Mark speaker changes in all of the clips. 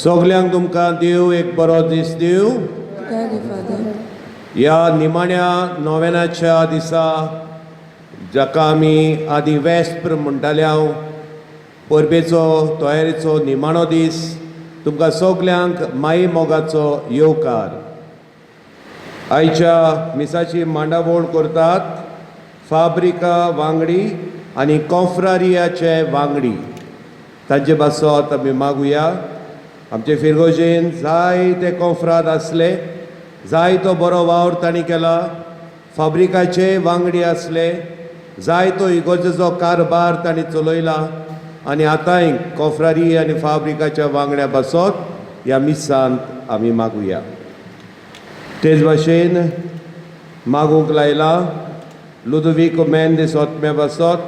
Speaker 1: सगल्यांक तुमकां देव एक बरो दीस दिवं. ह्या निमाण्या नोवेनाच्या दिसा, जाका आमी आदी वेस्प्र म्हणटाले, हांव परबेचो तयारेचो निमाणो दीस, तुमकां सगल्यांक माई मोगाचो येवकार. आयच्या मिसाची मांडावळ करतात फाब्रिका वांगडी आनी कॉफ्रारियाचे वांगडी. तांचे पासत आमी मागुया. आमचे फिरगोजेन जायते कॉफ्राद आसले, जायतो बरो वावर तांणी केला. फाब्रिकाचे वांगडी आसले, जायतो इगोर्जेचो कारभार तांणी चलयला आनी आतांय कॉफ्रारी आनी फाब्रिकाच्या वांगड्या पासत ह्या मिसांत आमी मागुया. तेच भाशेन मागूंक लायला लुदवीक मेंदीस ओतम्या पासत,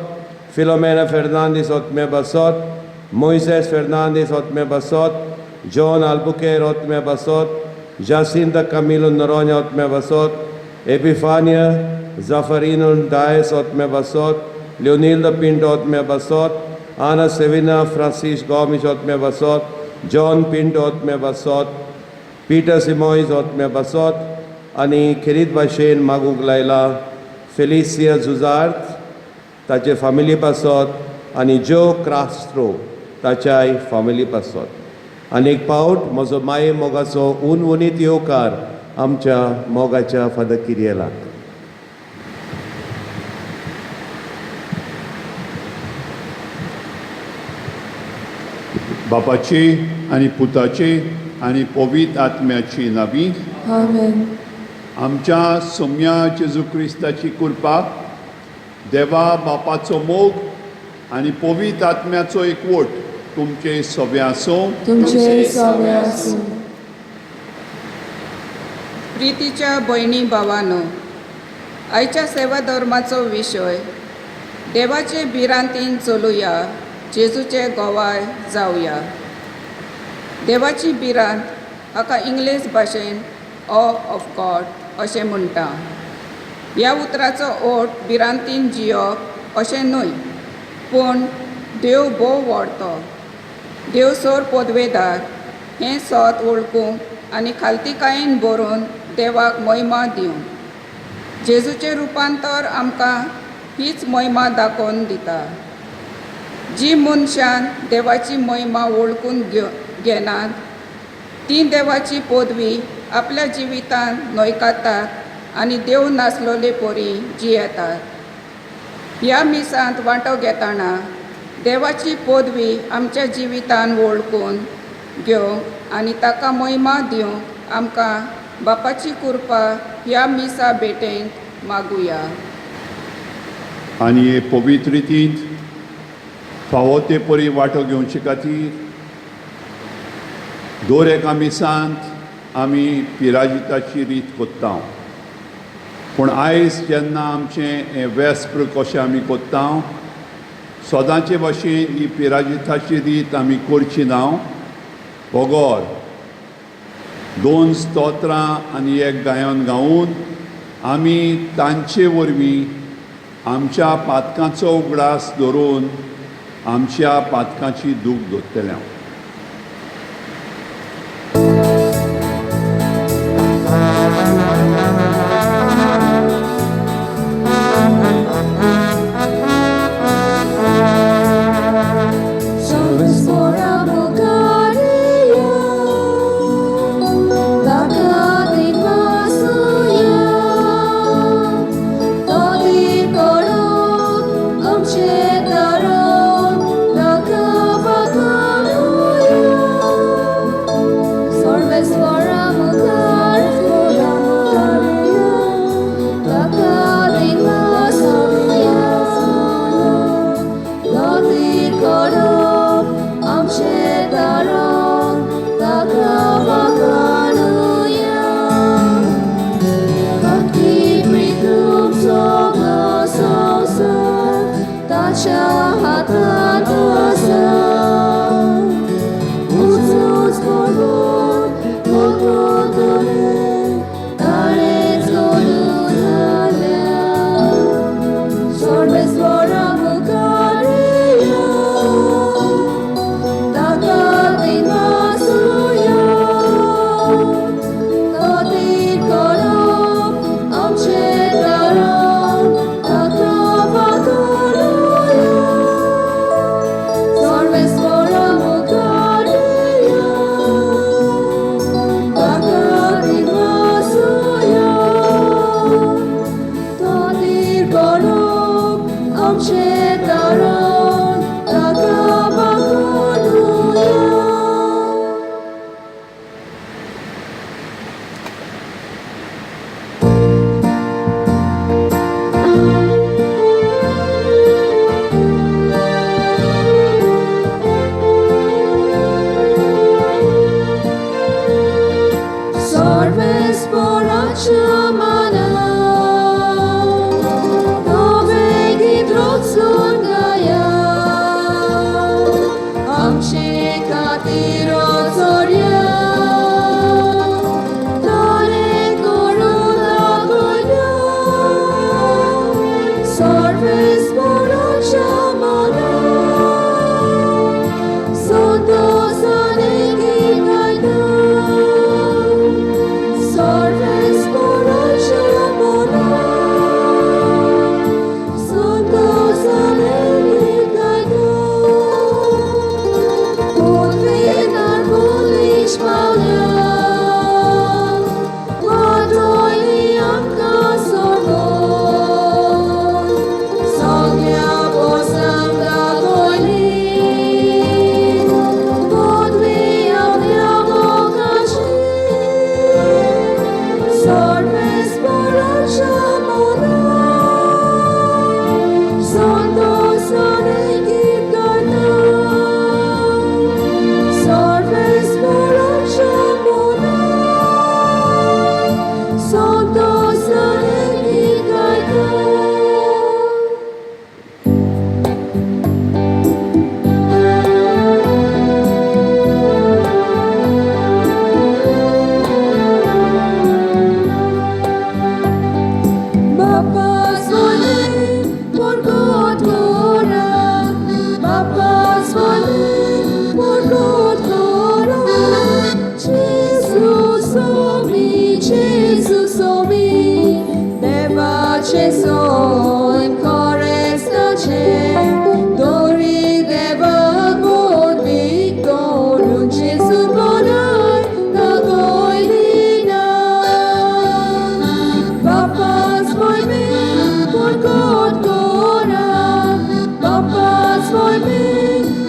Speaker 1: फिलोमेना फेर्नांदीस ओतम्या पासत, मोयसेस फेर्नांदीस ओतम्या पासत, जॉन आल्बुकेर ओतम्या पासत, जासिंता कामिलो नरोन्या ओतम्या पासत, एपिफानिया जाफरिनो डायस ओतम्या पासत, लियोनिल्द पिंटो ओतम्या पासत, आना सेविना फ्रांसीस गॉमिश ओतम्या पासत, जॉन पिंटो ओतम्या पासत, पीटर सिमोईज ओतम्या पासत आनी खेरीत भाशेन मागूंक लायला फेलिसिया जुजार्त ताचे फामिली पासत आनी जो क्रास्त्रो ताच्याय फामिली पासत. आनी एक पावट म्हजो माये मोगाचो उनउनीत येवकार आमच्या मोगाच्या फादर किरियलाक.
Speaker 2: बापाची आनी पुताची आनी पवित्र आत्म्याची नावी.
Speaker 3: आमेन.
Speaker 2: आमच्या सोम्या जेजू क्रिस्ताची कृपा, देवा बापाचो मोग आनी पवित्र आत्म्याचो एकवट तुमचे सगळे आसूं.
Speaker 3: तुमचे सगळे आसूं.
Speaker 4: प्रितीच्या भयणी भावानो, आयच्या सेवा धर्माचो विशय देवाचे भिरांतीन चलुया, जेजूचे गोवाय जावया. देवाची भिरांत हाका इंग्लीश भाशेन ऑ ऑफ गॉड अशें म्हणटा. ह्या उतराचो ओट भिरांतीन जियोप अशें न्हय, पूण देव भोव व्हडतो, देव सोर पदवेदार हें सत वळखूंक आनी खालतीकायेन बरोवन देवाक महिमा दिवंक. जेजूचें रुपांतर आमकां हीच महिमा दाखोवन दिता. जी मनशान देवाची महिमा वळखून घेनात ती देवाची पदवी आपल्या जिवितांत न्हयकारतात आनी देव नासलोले परी जियेतात. ह्या मिसांत वांटो घेतना देवाची पदवी आमच्या जिवितान वळखून घेवंक आनी ताका महिमा दिवंक आमकां बापाची कृपा ह्या मिसा भेटेंत मागुया.
Speaker 2: आनी हे पवित्र रितींत फावो ते परी वांटो घेवचे खातीर दर एका मिसांत आमी पिराजिताची रीत कोत्ता. पूण आयज जेन्ना आमचें हें वेस्प्र कशें आमी कोत्ता, सदांचे भाशेन ही पिराजिताची रीत आमी करची ना, बगर दोन स्तोत्रां आनी एक गायन गावन आमी तांचे वरवीं आमच्या पातकांचो उगडास धरून आमच्या पातकांची दूख धरतले.
Speaker 3: Amche taron, nakavakano. सोयम कोरेस्ताचे दोरी देवाक बोधवीक दवरून जेजून बोलाय दाखयली ना. बापास मोहिमे पोरकोट कोरा, बापास मोहिमे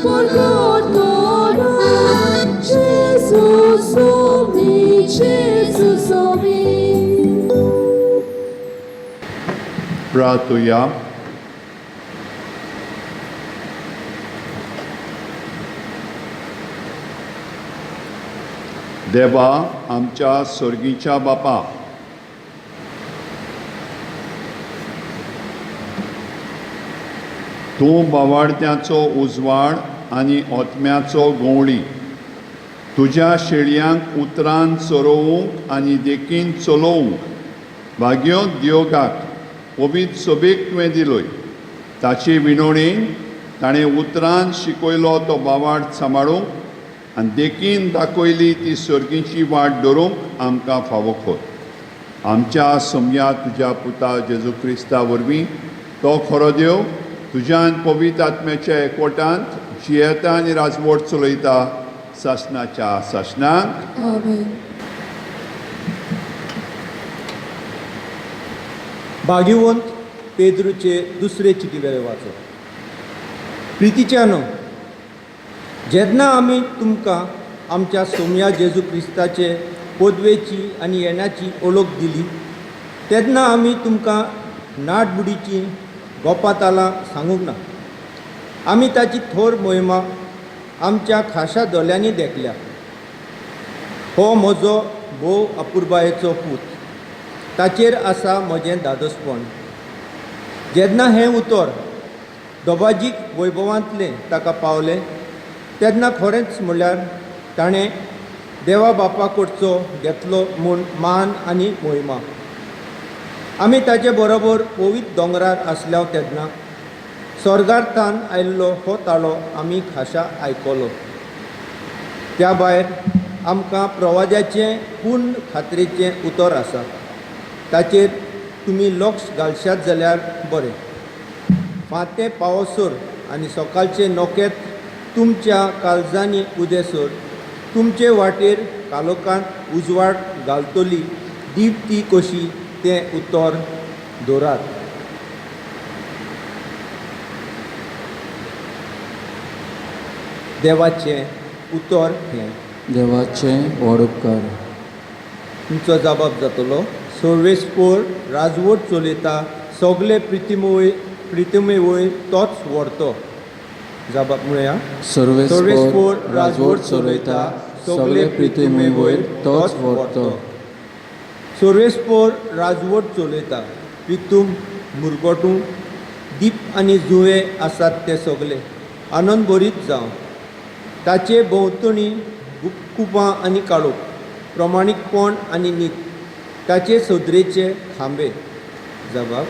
Speaker 3: पोरकोट कोरा, जेजू सोमी, जेजू सोमी.
Speaker 2: प्रार्थुया. देवा आमच्या सर्गीच्या बापा, तूं बावाडत्याचो उजवाड आनी ओतम्याचो गवळी, तुज्या शेळयांक उतरान चरोवंक आनी देखीन चलोवंक भाग्योत दियोगाक पवित्र सोबेक तुवें दिलोय. ताचे विनोणेन ताणें उतरान शिकयलो तो बावाड सांबाळूंक आनी देखीन दाखयली ती सर्गीची वाट धरूंक आमकां फावो कर. आमच्या सोमया तुज्या पुता जेजू क्रिस्ता वरवीं, तो खरो देव तुज्यान पवित्र आत्म्याच्या एकवटांत जियेता आनी राजवट चलयता सासणाच्या सासणाक.
Speaker 3: आमेन.
Speaker 5: भाग्यवंत पेद्रूचे दुसरे चिटी वेळे वाचो. प्रितीच्यानो, जेन्ना आमी तुमकां आमच्या सोमया जेजू क्रिस्ताचे पदवेची आनी येण्याची ओळख दिली तेन्ना आमी तुमकां नाटबुडीची गोपातालां सांगूंक ना. आमी ताची थोर मोहिमा आमच्या खाशा दोळ्यांनी देखल्या. हो म्हजो भोव अपुरबायेचो पूत, ताचेर आसा म्हजें दादोसपण. जेन्ना हें उतर दोबाजीक वैभवांतलें ताका पावलें तेन्ना खरेंच म्हणल्यार ताणें देवा बापा कडचो घेतलो म्हूण मान आनी मोहिमा. आमी ताचे बरोबर पवित्र दोंगरार आसल्या तेन्ना स्वर्गार्थान आयिल्लो हो ताळो आमी खाशा आयकलो. त्या भायर आमकां प्रवाद्याचें पूर्ण खात्रेचें उतर आसा, ताचेर तुमी लक्ष घालशात जाल्यार बरें. फांतें पावसर आनी सकाळचें नोकेत तुमच्या काळजांनी उदेसर तुमचे वाटेर कालोकांत उजवाड घालतली दीप ती कशी तें उतर दवरात. देवाचें उतर हें.
Speaker 6: देवाचें व्हड उपकार.
Speaker 5: तुमचो जबाब जातलो. सर्वेस्पोर राजवट चलयता, सगळे प्रितमे वयर तोच व्हरतो. जबाब म्हणया.
Speaker 6: सर्वेस्पोर राजवट चलयता, सगळे प्रितमे वयर तोच व्हरतो.
Speaker 5: सर्वेस्पोर राजवट चलयता, प्रितूम मुरगटू दीप आनी जुवे आसात ते सगळे आनंद भरीत जावं. ताचे भोंवतणी कुपां आनी काळोख, प्रमाणीकपण आनी नीत ताचे सदरेचे खांबे. जबाब.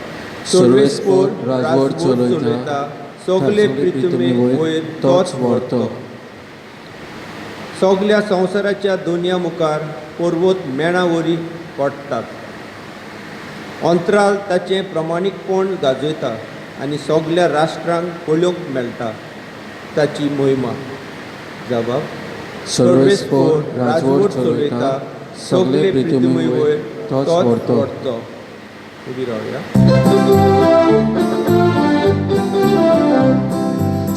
Speaker 6: सर्वेस्पोर राजवट चलयता,
Speaker 5: सगळे प्रितमे वयर तोच व्हरतो. सगल्या संवसाराच्या दोनया मुखार पर्वत मेणा वरी पडटात. अंतराल ताचें प्रमाणीकपण गाजयता आनी सगल्या राष्ट्रांक पळोवंक मेळटा ताची मोहिमा. जबाब.
Speaker 6: सर्वेस्पोर राजवट चलयता, सगळे प्रितमे वयर तोच व्हरतो.
Speaker 5: उबी रावया.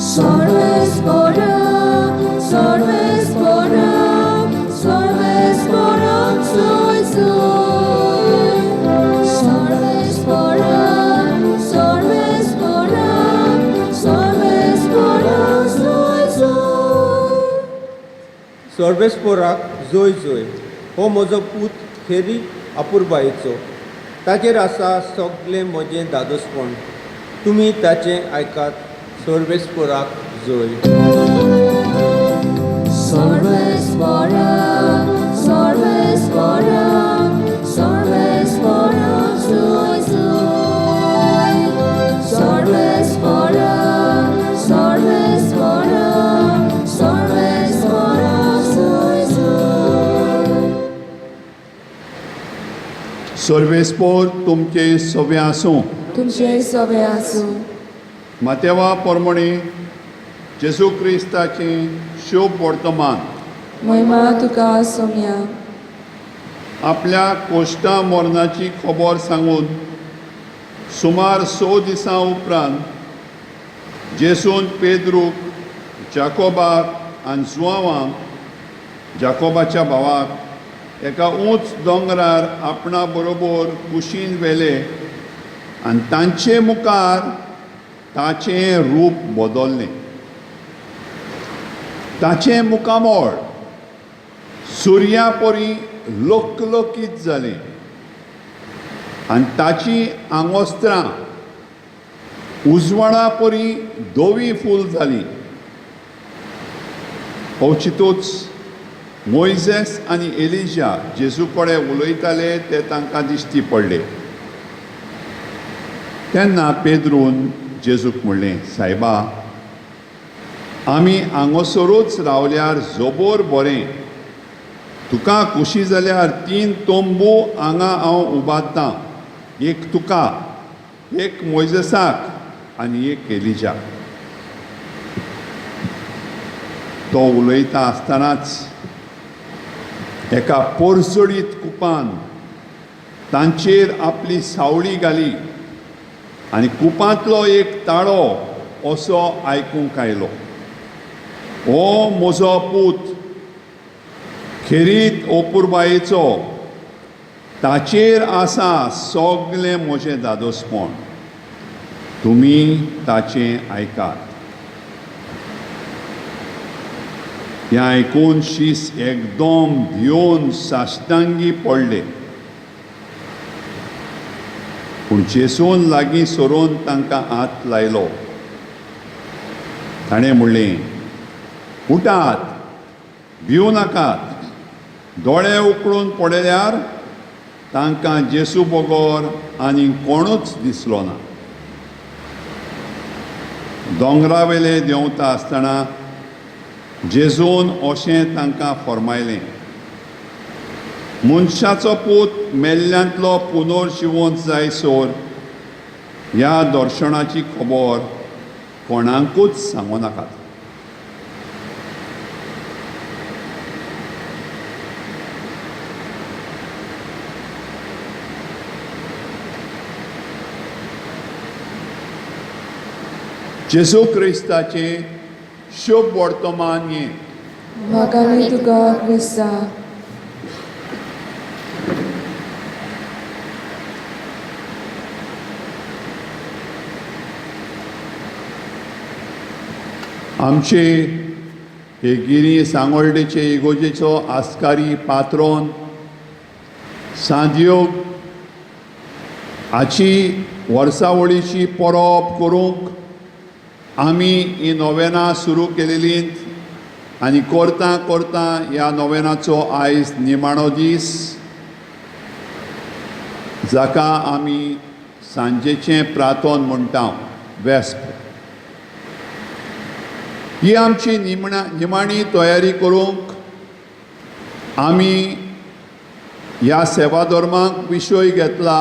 Speaker 3: Sorvespora, sorvespora, sorvespora, soy soy. Sorvespora, sorvespora, sorvespora, soy soy.
Speaker 5: सर्वेस्पोराक जोय जोय. हो म्हजो पूत खेरी अपुरबायेचो, ताचेर आसा सगळें म्हजें दादोसपण. तुमी ताचें आयकात. सर्वेस्पोराक जोय.
Speaker 3: Sorvespora, sorvespora, sorvespora, soy soy. Sorvespora, sorvespora, sorvespora, soy soy.
Speaker 2: सर्वेस्पोर तुमचे सवे आसूं.
Speaker 3: तुमचे सवे आसूं.
Speaker 2: मातेवा पोरमणी जेजू क्रिस्ताचें शोभ वर्तमान.
Speaker 3: महिमा तुका सोम्या.
Speaker 2: आपल्या कोश्टा मरणाची खबर सांगून सुमार 6 दिसां उपरांत जेसून पेद्रूक, जाकोबाक आनी जुआंवाक, जाकोबाच्या भावाक, एका उंच दोंगरार आपणा बरोबर कुशीन व्हेले आनी तांचे मुखार ताचें रूप बदल्लें. ताचें मुखामळ सुर्या परी लकलकीत जालें आनी ताची आंगोस्त्रां उजवाडा परी धवी फूल जाली. अवचितूच मोयजेस आनी एलिजा जेजू कडेन उलयताले ते तांकां दिश्टी पडले. तेन्ना पेद्रून जेजूक म्हणलें, सायबा, आमी हांगासरूच रावल्यार जबर बरें. तुका खुशी जाल्यार 3 तंबू हांगा हांव उबारतां, एक तुका, एक मोयजेसाक आनी एक एलिजाक. तो उलयता आसतनाच एका पोरजडीत कुपान तांचेर आपली सावळी घाली आनी कुपांतलो एक ताळो असो आयकूंक आयलो, हो म्हजो पूत खेरीत ओपुरबायेचो, ताचेर आसा सगलें म्हजें दादोसपण, तुमी ताचें आयकात. हें आयकून शीस एकदम भिवन साश्टांगी पडले. पूण जेसून लागीं सरून तांकां हात लायलो. ताणें म्हणलें, उठात, भिवू नाकात. दोळे उकळून पळयल्यार तांकां जेसू बगर आनी कोणूच दिसलो ना. दोंगरावेले देंवता आसतना जेजून अशें तांकां फर्मायलें, मनशाचो पूत मेल्ल्यांतलो पुनर्जिवंत जायसर ह्या दर्शनाची खबर कोणाकूच सांगू नाकात. जेजू क्रिस्ताचें शुभ वर्तमान हें.
Speaker 3: म्हाका न्ही तुका क्रिस्ता.
Speaker 2: आमचे हे गिरी सांगोल्डेचे इगोजेचो आस्कारी पात्रोन सांदियोग हाची वर्सावळीची परब करूंक आमी ही नोवेनां सुरू केलेली आनी करता करता ह्या नोवेनाचो आयज निमाणो दीस, जाका आमी सांजेचें प्रातोन म्हणटा, वेस्प. ही आमची निमाणी तयारी करूंक आमी ह्या सेवा धर्माक विशय घेतला,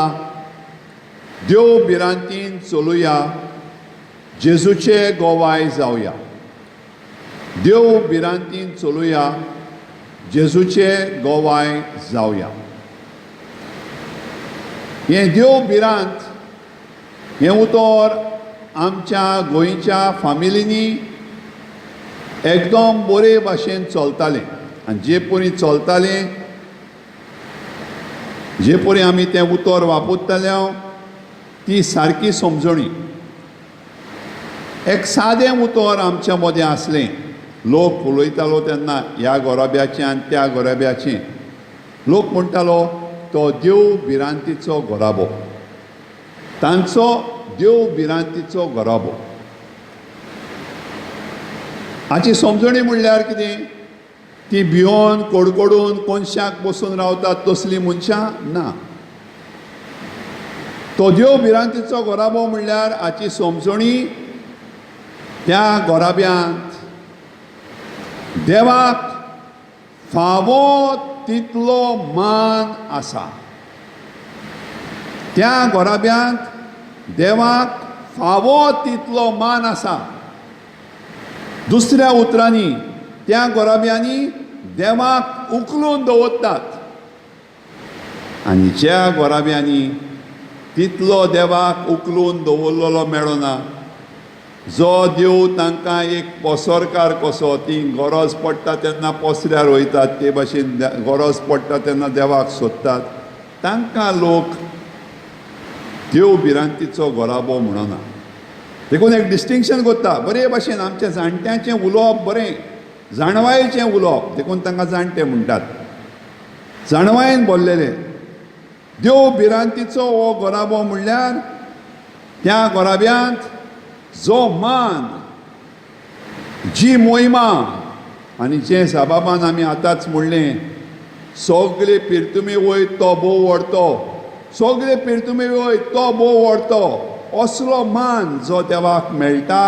Speaker 2: देव भिरांतीन चलुया, जेजूचे गोवाय जावया. देव भिरांतीन चलुया, जेजूचे गोवाय जावया. हें देव भिरांत हें उतर आमच्या गोंयच्या फामिलींनी एकदम बरे भाशेन चलतालें आनी जे परी चलतालें, जे परी आमी तें उतर वापरताले ती सारकी समजणी. एक सादें उतर आमच्या मदें आसलें. लोक उलयतालो तेन्ना ह्या गोराब्याचें आनी त्या गोराब्याचें. लोक म्हणटालो तो देव भिरांतीचो गोराबो, तांचो देव भिरांतीचो गोराबो. हाची समजणी म्हणल्यार कितें? ती भियोन कडकडून कोनशाक बसून रावतात तसलीं मनशां ना. तो देव भिरांतीचो गोराबो म्हणल्यार हाची समजणी त्या गोराब्यांत देवाक फावो तितलो मान आसा. त्या घराब्यांत देवाक फावो तितलो मान आसा. दुसऱ्या उतरांनी त्या घराब्यांनी देवाक उखलून दवरतात. आनी ज्या घराब्यांनी तितलो देवाक उखलून दवरलेलो मेळना, जो देव तांकां एक पसरकार कसो, ती गरज पडटा तेन्ना पसऱ्यार वयतात, ते भाशेन गरज पडटा तेन्ना देवाक सोदतात, तांकां लोक देव भिरांतीचो घराबो म्हणना. देखून एक डिस्टिंक्शन करता बरे भाशेन. आमच्या जाणट्यांचें उलोवप बरें, जाणवायेचें उलोवप, देखून तांकां जाणटे म्हणटात, जाणवायेन भरलेले. देव भिरांतीचो हो घराबो म्हणल्यार त्या घराब्यांत जो मान, जी मोहिमा आनी जें साबाबान आमी आतांच म्हणलें, सगळे पिरतुमी वयर तो भोव व्हडतो, सगळे पिरतुमी वयर तो भोव व्हडतो, असलो मान जो देवाक मेळटा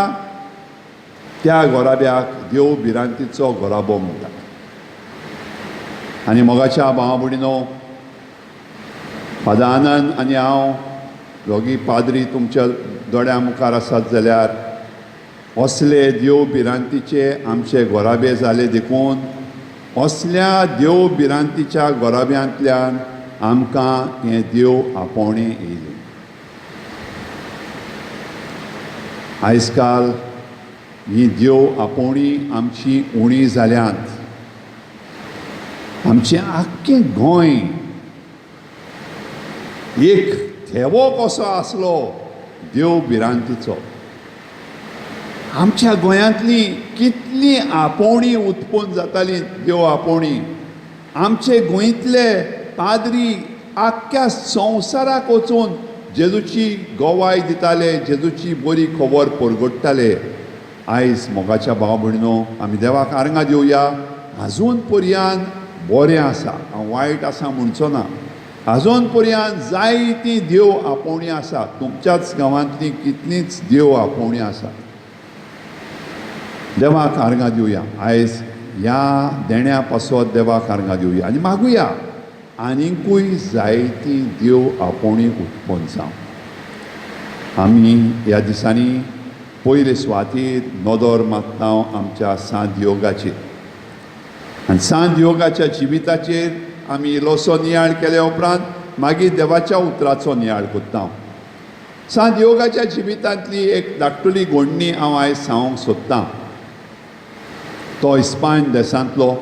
Speaker 2: त्या घराब्याक देव भिरांतीचो घराबो म्हणटा. आनी मोगाच्या भावा भयणीनो, फादर आनंद आनी हांव दोगी पाद्री तुमच्या दोळ्या मुखार आसात जाल्यार असले देव भिरांतीचे आमचे घराबे जाले देखून असल्या देव भिरांतीच्या घराब्यांतल्यान आमकां हें देव आपोवणें येयलें. आयज काल ही देव आपोवणी आमची उणी जाल्यांत. आमचें आख्खें गोंय एक थेवो कसो आसलो देव भिरांतीचो. आमच्या गोंयांतली कितली आपोवणी उत्पन्न जाताली देव आपोवणी. आमचे गोंयतले पाद्री आख्ख्या संवसाराक वचून जेजूची गवाय दिताले, जेजूची बरी खबर परगट्टाले. आयज मोगाच्या भाव भयणीनो, आमी देवाक आर्गां दिवया, आजून पर्यान बरें आसा, हांव वायट आसा म्हणचो ना, आजून पर्यान जायती देव आपोवणी आसा. तुमच्याच गांवांतली कितलींच देव आपोवणी आसा. देवाक आर्गां दिवया, आयज ह्या देण्या पासत देवाक आर्गां दिवया आनी मागुया आनीकूय जायती देव आपोवणी उत्पन्न जावं. आमी ह्या दिसांनी पयले सुवातेर नदर मारता आमच्या सांत योगाचेर आनी सांत योगाच्या जिविताचेर आमी इल्लोसो नियाळ केल्या उपरांत मागीर देवाच्या उतराचो नियाळ करता. सांत योगाच्या जिवितांतली एक धाकटुली घडणी हांव आयज सांगूंक सोदतां. तो इस्पायन देशांतलो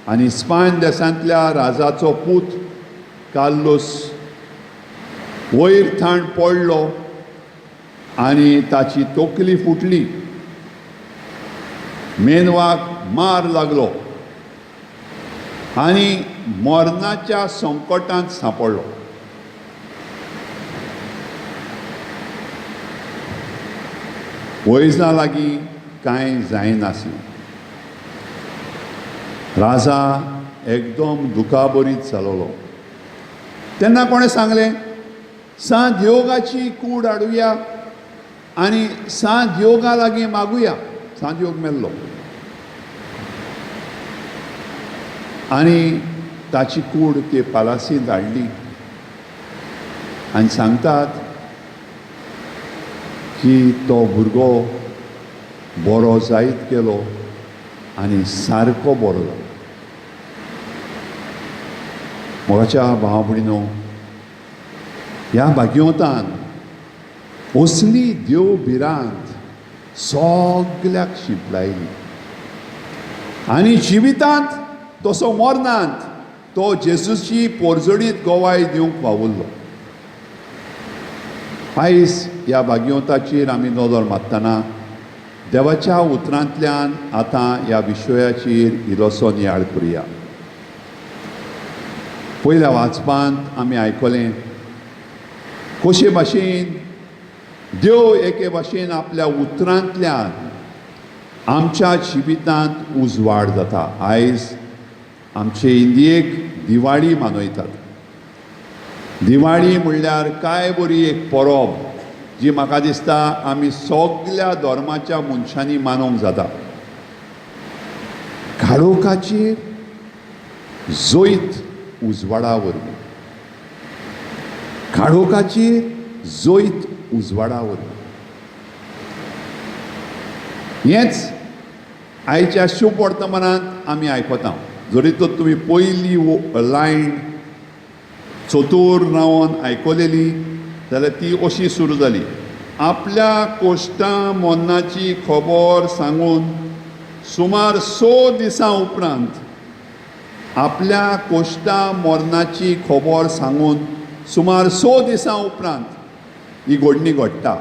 Speaker 2: आनी इस्पायन देशांतल्या राजाचो पूत कार्लोस वयर थाण पडलो आनी ताची तकली फुटली, मेंदवाक मार लागलो आनी मरणाच्या संकटांत सांपडलो. वैजा लागीं कांय जायनासलें. राजा एकदम दुखाबरीत जालोलो. तेन्ना कोणें सांगलें, सांत योगाची कूड हाडुया आनी सांत योगा लागीं मागुया. सांत योग मेल्लो आनी ताची कूड ते पालासींत हाडली आनी सांगतात की तो भुरगो बरो जायत गेलो आनी सारको बरो जालो. मोगाच्या भावा भयणीनो, ह्या भाग्यवतान असली देव भिरांत सगल्याक शिंपलायली आनी जिवितांत तसो मरणांत तो जेजूची पोरजडीत गवाय दिवंक वावुरलो. आयज ह्या भाग्यवताचेर आमी नदर मारतना देवाच्या उतरांतल्यान आतां ह्या विशयाचेर इल्लोसो नियाळ करुया. पयल्या वाचपांत आमी आयकलें कशे भाशेन देव एके भाशेन आपल्या उतरांतल्यान आमच्या जिवितांत उजवाड जाता. आयज आमचे इंडियेक दिवाळी मनयतात. दिवाळी म्हणल्यार काय बरी एक परब जी म्हाका दिसता आमी सगल्या धर्माच्या मनशांनी मानूंक जाता. काळोखाचेर जैत उजवाडा वरवीं. काळोखाचेर जैत उजवाडा वरवीं. हेंच आयच्या शुभ वर्तमानांत आमी आयकता. जरी तर तुमी पयली लायन चतूर रावन आयकलेली जाल्यार ती अशी सुरू जाली. आपल्या कोश्टा मोन्नाची खबर सांगून सुमार 6 दिसां उपरांत, आपल्या कोश्टा मरणाची खबर सांगून सुमार 6 दिसां उपरांत ही घडणी घडटा.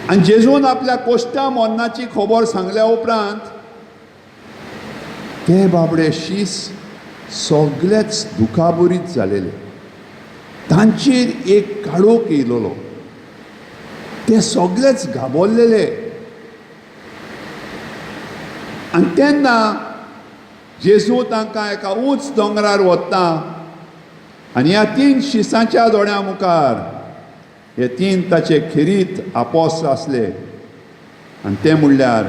Speaker 2: आनी जेजून आपल्या कोश्टा मरणाची खबर सांगल्या उपरांत ते बाबडे शीस सगळेच दुखाबरीत जालेले. तांचेर एक काळोख येयलोलो, ते सगळेच घाबरलेले. आनी तेन्ना जेजू तांकां एका उंच दोंगरार वता आनी ह्या 3 शिसांच्या दोळ्यां मुखार हे 3 ताचे खेरीत आपोस आसले आनी ते म्हणल्यार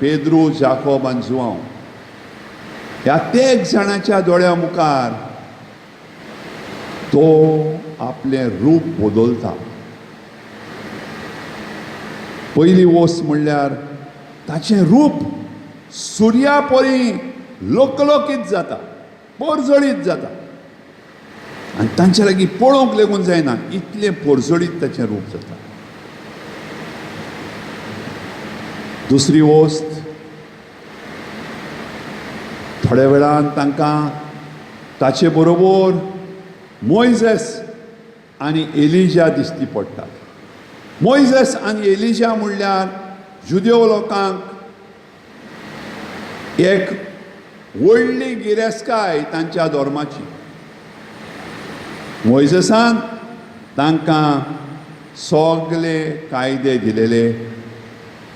Speaker 2: पेद्रू, जाकोब आनी जुआंव. ह्या 3 जाणांच्या दोळ्यां मुखार तो आपलें रूप बदलता. पयली वस्त म्हणल्यार ताचें रूप सुर्या परी लोकलोकीत जाता, परजळीत जाता आनी तांचे लागीं पळोवंक लेगून जायना इतलें परजळीत ताचें रूप जाता. दुसरी वस्त, थोड्या वेळान तांकां ताचे बरोबर मोयजेस आनी एलिजा दिश्टी पडटात. मोयजेस आनी एलिजा म्हणल्यार जुदेव लोकांक एक व्हडली गिरेस्तकाय तांच्या धर्माची. मोयजेसान तांकां सगळे कायदे दिलेले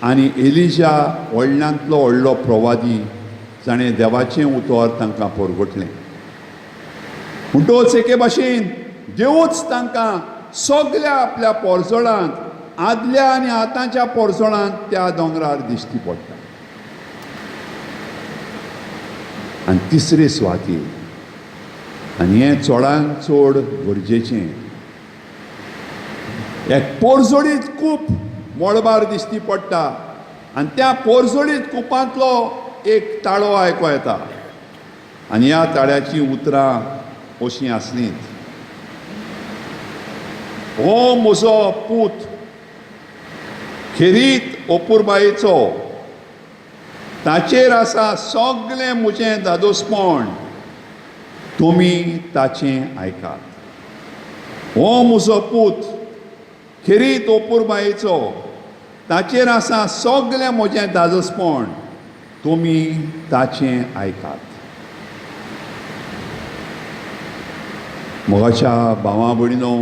Speaker 2: आनी एलिजा व्हडल्यांतलो व्हडलो प्रवादी जाणें देवाचें उतर तांकां परगटलें. म्हणटोच एके भाशेन देवूच तांकां सगल्या आपल्या पोरजोळांत, आदल्या आनी आतांच्या पोरजोळांत त्या दोंगरार दिश्टी पडटा. आनी तिसरे सुवातेर, आनी हें चडान चड गरजेचें, एक पोरजोळीत कूप मळबार दिश्टी पडटा आनी त्या पोरजोळीत कुपांतलो एक ताळो आयको येता आनी ह्या ताळ्याचीं उतरां अशीं आसलीं, हो म्हजो पूत खेरीत अपुरबायेचो, ताचेर आसा सगळें म्हजें दादोसपण, तुमी ताचें आयकात. हो म्हजो पूत खेरीत अपुरबायेचो, ताचेर आसा सगळें म्हजें दादोसपण, तुमी ताचें आयकात. मोगाच्या भावा भयणीनो,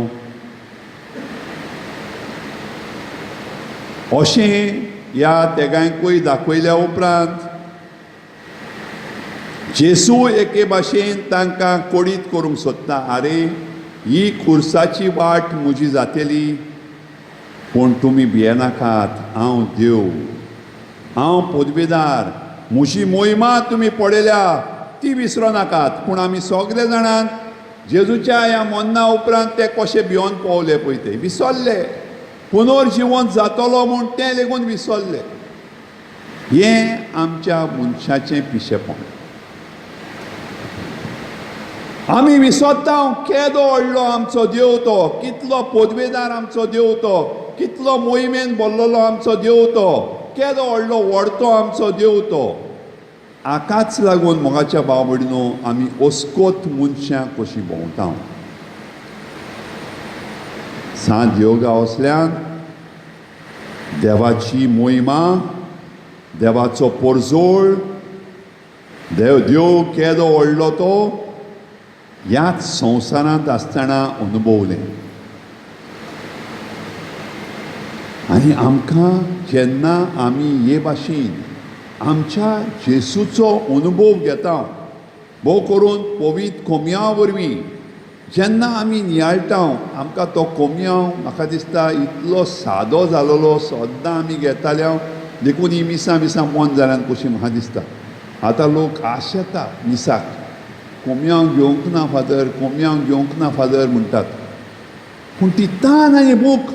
Speaker 2: अशें ह्या तेगांकूय दाखयल्या उपरांत जेजू एके भाशेन तांकां कोडीत करूंक सोदता, आरे ही खुर्साची वाट म्हजी जातली, पूण तुमी भियेनाकात, हांव देव, हांव पदवेदार, म्हजी मोहिमा तुमी पळयल्या ती विसरो नाकात. पूण आमी सगळे जाणां जेजूच्या ह्या मरणा उपरांत ते कशे भियोन पावले पळय ते विसरले, पुनर्जिवन जातलो म्हूण ते लेगून विसरले. हें आमच्या मनशाचें पिशेपण. आमी विसरता केदो व्हडलो आमचो देव तो, कितलो पदवेदार आमचो देव तो, कितलो मोहिमेन भरलेलो आमचो देव तो, केदो व्हडलो व्हडतो आमचो देव तो. हाकाच लागून मोगाच्या भाव भयणीनो आमी अस्कोत मनशां कशीं भोंवता. सांत योगा असल्यान देवाची मोहिमा, देवाचो पोरजोळ, देव देव केदो व्हडलो तो ह्याच संवसारांत आसतना अनुभवलें. आनी आमकां जेन्ना आमी हे भाशेन आमच्या जेसूचो अनुभव घेता, भोव करून पवित्र कोमया वरवीं जेन्ना आमी नियाळटा, आमकां तो कोमयांव म्हाका दिसता इतलो सादो जालोलो, सद्दां आमी घेताले, देखून ही मिसां मिसां बंद जाल्यान कशी म्हाका दिसता. आतां लोक आशेता मिसाक, कोमयांव घेवंक ना फादर, कोमयांव घेवंक ना फादर म्हणटात. पूण ती तान आनी भूक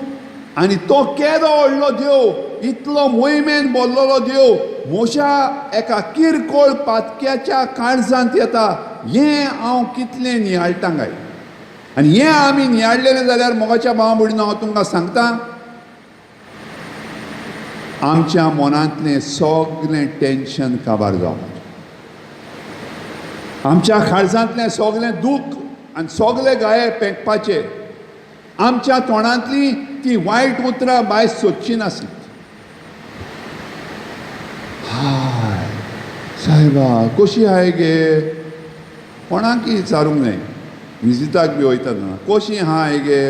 Speaker 2: आनी तो केदो व्हडलो देव, इतलो मोहिमेन भरलेलो देव म्हज्या एका किरकोळ पातक्याच्या काळजांत येता हें हांव कितलें नियाळटा काय. आनी हें आमी नियाळलेलें जाल्यार मोगाच्या भावा भयणीनो हांव तुमकां सांगता, आमच्या मनांतलें सगळें टेंशन काबार जावपाचें, आमच्या काळजांतलें सगळें दूख आनी सगळे गाये पेंकपाचे, आमच्या तोंडांतली ती वायट उतरां भायर सोदची नासली. हाय सायबा कशी हाय गे, कोणाक विचारूंक न्हय, विजिताक बी वयता तेन्ना कशी हाय गे,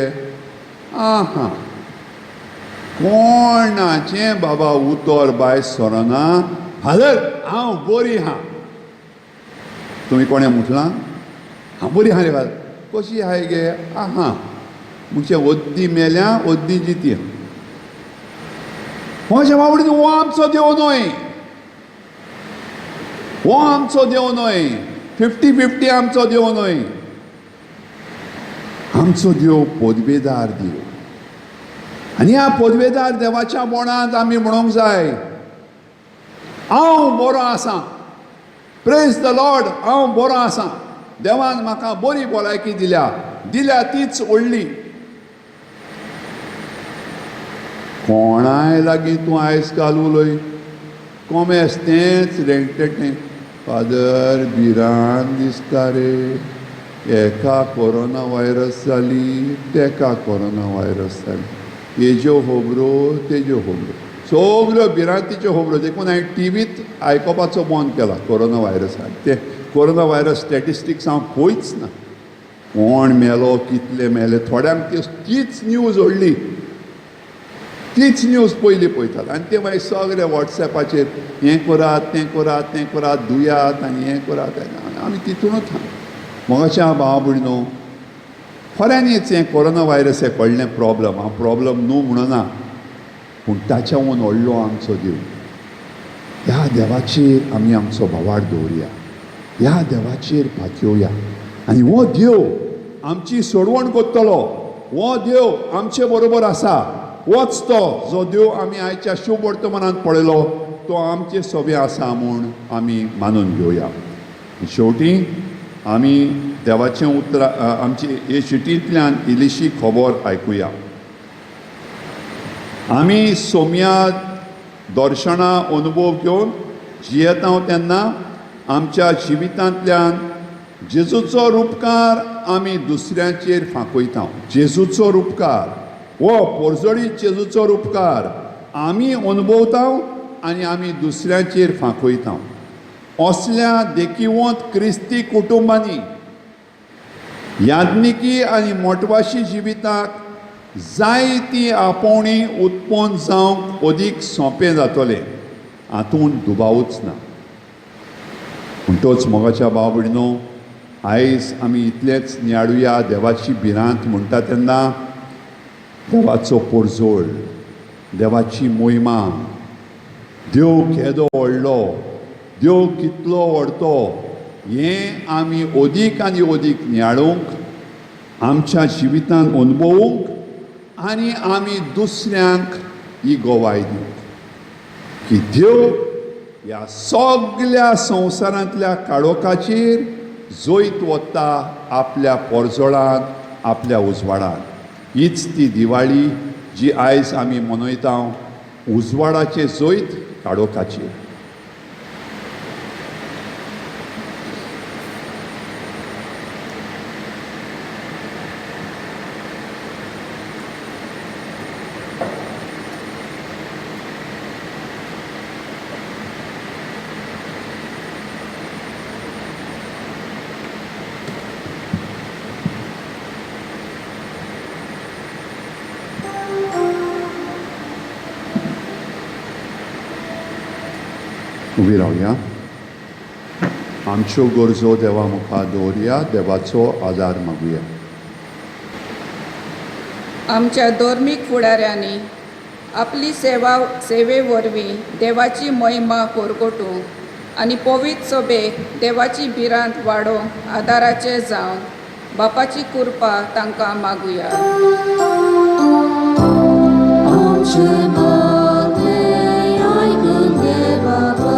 Speaker 2: आं हां, कोणाचें बाबा उतर भायर सरना, फादर हांव बरी आहा. तुमी कोणें म्हटलां हांव बरी आहा रे फादर, कशी हाय गे, आं हां, म्हणजे ओद्दी मेल्या ओद्दी जिती. म्हज्या बाबडी हो आमचो देव न्हय, हो आमचो देव न्हय, 50-50 आमचो देव न्हय. आमचो देव पदवेदार देव आनी ह्या पदवेदार देवाच्या बोणांत आमी म्हणूंक जाय, हांव बरो आसा, प्रेज the Lord, हांव बरो आसा, देवान म्हाका बरी भलायकी दिल्या, दिल्या तीच व्हडली. कोणाय लागीं तूं आयज काल उलय, कोमेस तेंच रेंकटें, फादर भिरांत दिसता रे, एका कोरोना व्हायरस जाली, तेका कोरोना व्हायरस जाली, हेज्यो खबरो तेज्यो खबरो, सगल्यो भिरांतीच्यो खबरो. देखून हांवें टिवीत आयकुपाचो बंद केला कोरोना व्हायरसान. ते कोरोना व्हायरस स्टॅटिस्टिक्स हांव पळयच ना, कोण मेलो कितले मेले, थोड्यांक तीच न्यूज व्हडली, तीच न्यूज पयली पळयतात आनी ते मागीर सगळे वॉट्सॅपाचेर हें करात तें करात तें करात, धुयात आनी हें करात, आमी तितूनच आहा. मोगाच्या भावा भयणीनो, खऱ्यांनीच हें कोरोना व्हायरस हें व्हडलें प्रॉब्लम, हांव प्रॉब्लम न्हू म्हणना, पूण ताच्याहून व्हडलो आमचो देव. ह्या देवाचेर आमी आमचो भावार्थ दवरुया, ह्या देवाचेर पातयेवया आनी हो देव आमची सोडवण करतलो, हो देव आमचे बरोबर आसा. होच तो जो देव आमी आयच्या शुभ वर्तमानांत पळयलो तो आमचे सोबे आसा म्हूण आमी मानून घेवया. शेवटी आमी देवाचें उतरां आमचे हे शिटींतल्यान इल्लीशी खबर आयकुया. आमी सोम्या दर्शनां अनुभव घेवन जियेता तेन्ना आमच्या जिवितांतल्यान जेजूचो रुपकार आमी दुसऱ्यांचेर फांकयता. जेजूचो रुपकार हो पोरजोळी जेजूचो रुपकार आमी अनुभवता आनी आमी दुसऱ्यांचेर फांकयता. असल्या देखिवंत क्रिस्ती कुटुंबांनी याज्ञिकी आनी मोटवाशी जिविताक जायती आपोवणी उत्पन्न जावंक अदीक सोंपें जातलें हातूंत दुबावूच ना. म्हणटोच मोगाच्या भाव भयणीनो, आयज आमी इतलेंच नियाळुया, देवाची भिरांत म्हणटा तेन्ना देवाचो पोरजोळ, देवाची मोहिमा, देव केदो व्हडलो, देव कितलो व्हडतो हें आमी अदीक आनी अदीक नियाळूंक, आमच्या जिवितांत अनुभवूंक आनी आमी दुसऱ्यांक ही गवाय दिवंक की देव ह्या सगल्या संवसारांतल्या काळोखाचेर जैत वता आपल्या पोरजोळांत, आपल्या उजवाडांत. हीच ती दिवाळी जी आयज आमी मनयता, उजवाडाचें जैत काळोखाचेर. उबी रावया, आमच्यो गरजो देवा मुखार दवरया, देवाचो आदार मागुया.
Speaker 4: आमच्या धर्मीक फुडाऱ्यांनी आपली सेवे वरवीं देवाची महिमा परगटूंक आनी पवित्र सभेक देवाची भिरांत वाडोवंक आदाराचें जावन बापाची कृपा तांकां मागुया.
Speaker 3: आमचें मागणें आयकून घे बाबा.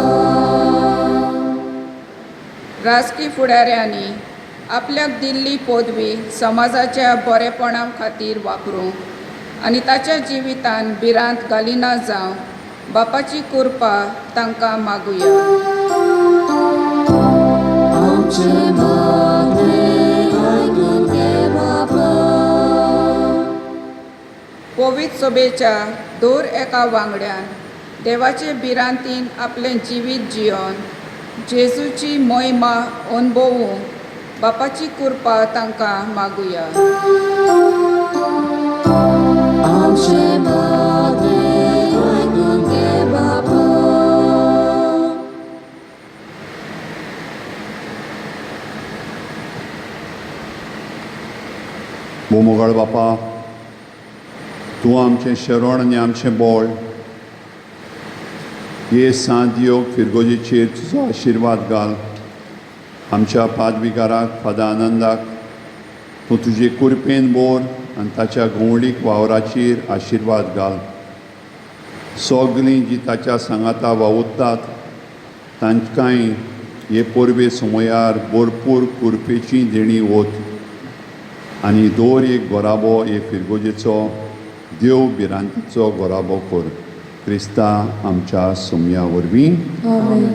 Speaker 4: राजकी फुडाऱ्यांनी आपल्याक दिल्ली पदवी समाजाच्या बरेपणा खातीर वापरूंक आनी ताच्या जिवितान भिरांत घालिना जावं बापाची कृपा तांकां मागुया.
Speaker 3: आमचें मागणें आयकून घे बाबा.
Speaker 4: पवित्र सभेच्या दर एका वांगड्यान देवाचे भिरांतीन आपलें जिवीत जियोन जेजूची मोहिमा अणभवूंक बापाची कृपा तांकां मागुया.
Speaker 3: आमचें मागणें आयकून घे बाबा.
Speaker 2: मोमोगाळ बापा, तूं आमचें शरण आनी आमचें बळ. हे सांत योग फिरगोजीचेर तुजो आशिर्वाद घाल. आमच्या पादविगाराक फादर आनंदाक तूं तुजे कुरपेन बोर आनी ताच्या घुंवडीक वावराचेर आशिर्वाद घाल. सगलीं जी ताच्या सांगाता वावुरतात तांकांय हे परबे समयार भरपूर कुरपेची देणी वत आनी दर एक गोराबो हे फिरगोजेचो देव भिरांतीचो गोराबो कर. क्रिस्ता आमच्या सोमया वरवीं.
Speaker 3: आमेन.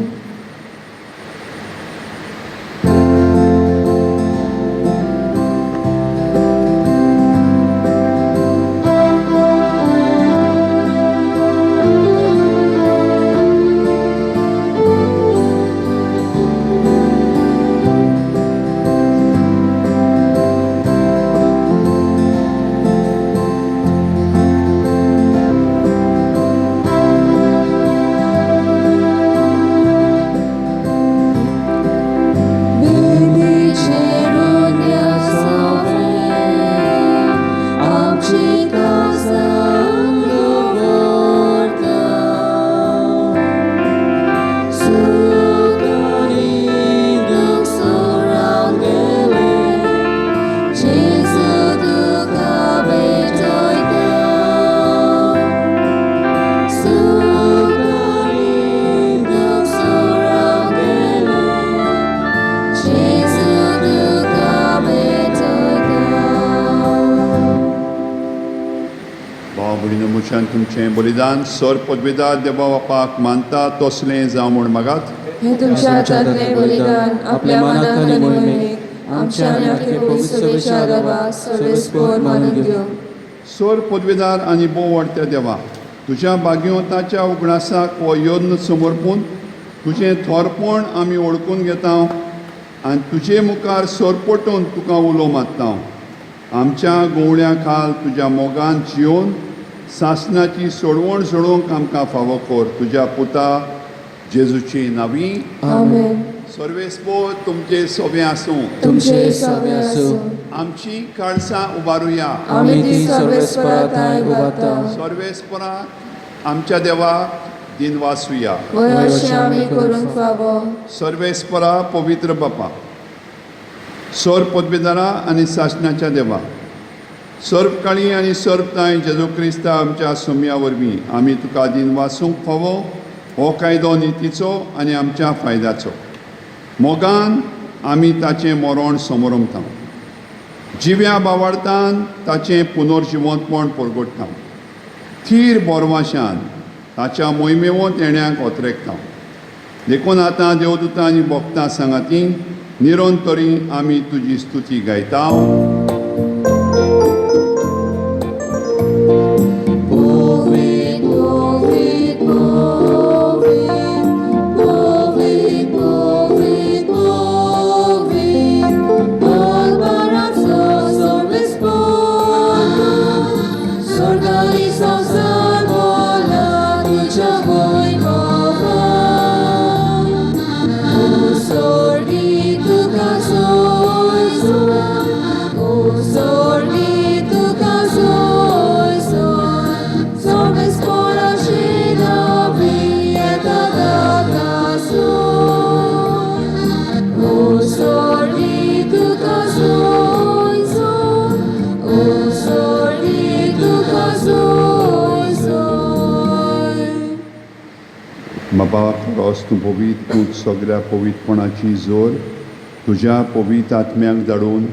Speaker 2: तुमचें बलिदान सर पदवेदार देवा बापाक मानता तसलें जावं म्हूण मागात.
Speaker 3: हे तुमच्या हातांतलें बलिदान आपल्या मनाक आनी मोहिमेक आमच्या आनी आख्खे पवित्र सभेच्या देवाक सर्वेस्पोर मानून घेवं.
Speaker 2: सर पदवेदार आनी भोव वाडट्या देवा, तुज्या भाग्यवंताच्या उगडासाक हो यत्न समर्पून तुजें थोरपण आमी वळखून घेता आनी तुजे मुखार सरपटून तुका उलो मारता. आमच्या गोवळ्या खाल तुज्या मोगान जियोवन सासनाची सोडवण सोडोवंक आमकां फावो कर. तुज्या पुता जेजूची नावी.
Speaker 3: आमेन.
Speaker 2: सर्वेस्पोर तुमचे सोबें आसूं.
Speaker 3: तुमचे सवे आसूं.
Speaker 2: आमची काळसां उबारुया.
Speaker 3: आमी ती सर्वेस्परा थांय उबारता.
Speaker 2: सर्वेस्पराक आमच्या देवाक दिनवासुया.
Speaker 3: वय अशें आमी करूंक फावो.
Speaker 2: सर्वेस्परा पवित्र बापा, सर पदवेदारा आनी सासणाच्या देवा, सर्वकाळी आनी सर्वताय जेजू क्रिस्ता आमच्या सोम्या वरवीं आमी तुका दिनवासूंक फावो हो कायदो नितीचो आनी आमच्या फायद्याचो. मोगान आमी ताचें मरण समरमता, जिव्या बावार्थान ताचें पुनर्जिवंतपण परगटता, थीर बोरवाशान ताच्या मोहिमेवंत येण्याक ओतरेकता. देखून आतां देवदूतां आनी भक्तां सांगाती निरंतरी आमी तुजी स्तुती गायता.
Speaker 3: Sordi tu caso,
Speaker 2: बाबा खरोच तूं पवीत, तूं सगळ्या पवित्रपणाची जोर तुज्या पवीत आत्म्याक धाडून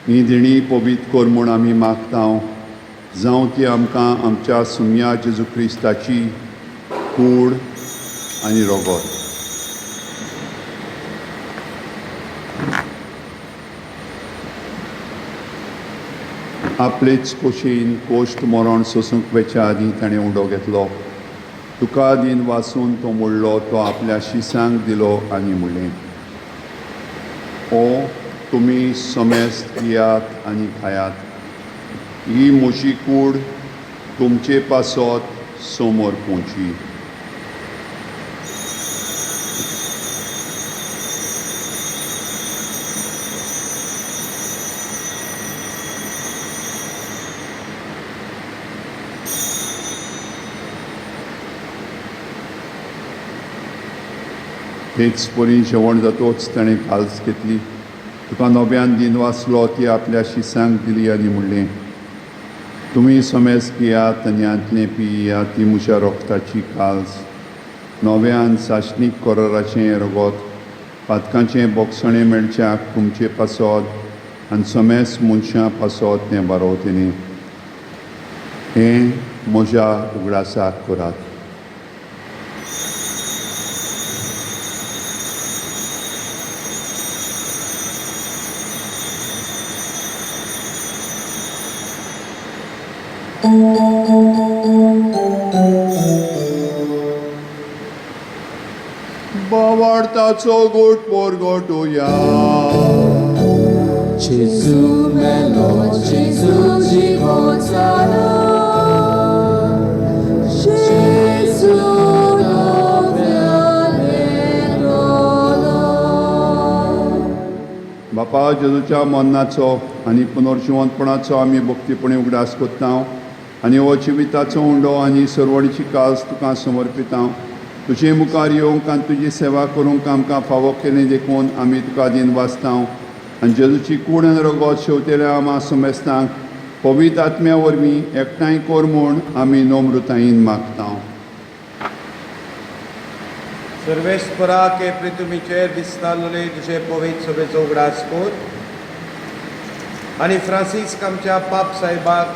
Speaker 2: ही देणी पवीत कर म्हूण आमी मागता. जावं ती आमकां आमच्या सुम्या जेजू क्रिस्ताची कूड आनी रगत. आपलेच कोशीन कोश्ट मरण सोसूंक वेच्या आदीं ताणें उडो घेतलो. तुका दीन वासून तो मोडलो, तो आपल्या शिसांक दिलो आनी म्हणलें, ओ तुमी समेस्त पियात आनी खायात, ही म्हजी कूड तुमचे पासत समोर पोवची. तेच परी जेवण जातोच ताणें काल्स घेतली, तुका नव्यान दीन वाचलो, ती आपल्या शिसांक दिली आनी म्हणलें, तुमी समेज पियात आनी हांतलें पियात, ती म्हज्या रोगताची काल्स, नव्यान सासणीक कराराचें रगत, पातकांचें बोगसणें मेळच्याक तुमचे पासत आनी समेज मनशां पासत तें बरोवतलें. हें म्हज्या उगडासाक करात. बावार्ताचो गोट पोरगोटुया.
Speaker 3: जेजू मेलो, जेजू जिवो जालो, जेजू नव्यान येतलो.
Speaker 2: बापा जेजूच्या मरणाचो आनी पुनर्जिवंतपणाचो आमी भक्तीपणी उगडास करता आनी हो जिविताचो उंडो आनी सरवणीची काज तुका समर्पिता. तुजे मुखार येवंक आनी तुजी सेवा करूंक आमकां फावो केली देखून आमी तुका दीन वाचता आनी जेजूची कूड आनी रगत शेवतेल्या आमा समेस्तांक पवित्र आत्म्या वरवीं एकठांय कर म्हूण आमी नम्रतायेन मागता.
Speaker 1: सर्वेस्परा के पृथ्वीचेर विस्तारलेले तुजे पवित्र सभेचो उगडास कर आनी फ्रांसीस्क आमच्या पाप साहेबाक,